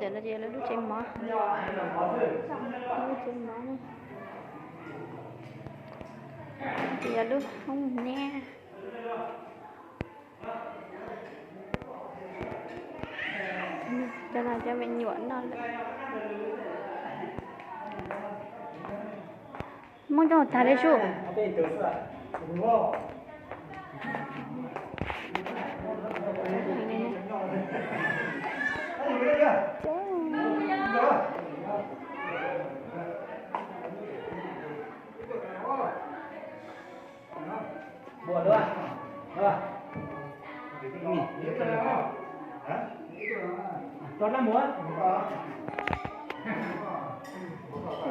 Tam no ces lub tsev mov, lub tsev mov no ces yog lub hoob nab. Cov no cov me nyuam noj lawm. Muab coj tag li sub.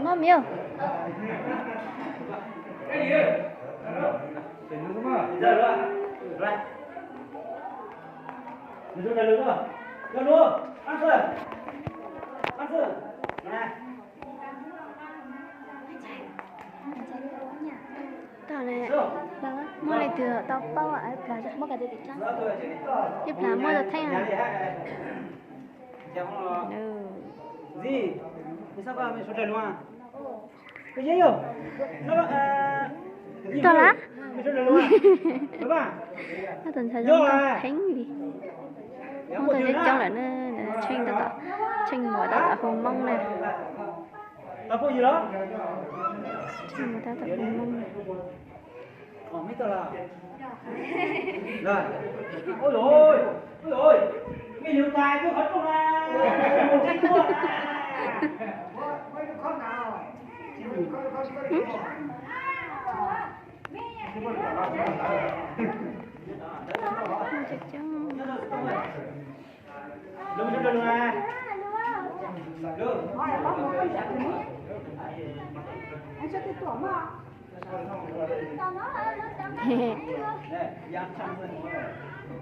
Noj miv. Tau ne, muaj leej twg tau paub ib plag tso muab kav tus tim dlaab, ib plag muab tau theej. Tuaj lawm. Tus ntxhais zoo nkauj heev li. Muab tau coob coob lawm na, Tsheej tab tom Tsheej muam tab tom hu Hmoob na. Tsheej muam tab tom hu Hmoob na.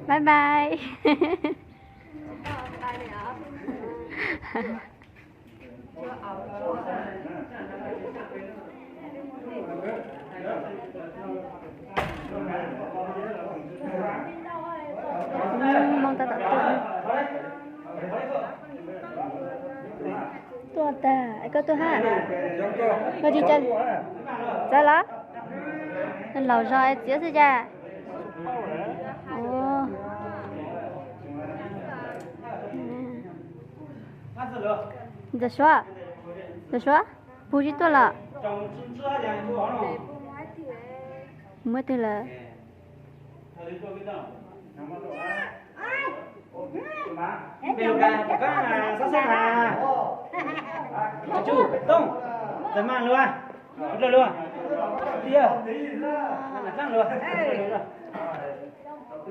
Bye bye. Hmoob tab tom tuaj. Tuaj tag es koj tuaj hab. Koj tsis txawv los? Laus zog es txiav xwb cas. Ntxawm Suav, Ntxawm Suav, puag tsis tuaj los? Muab twg lawm?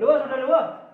Luag, luag.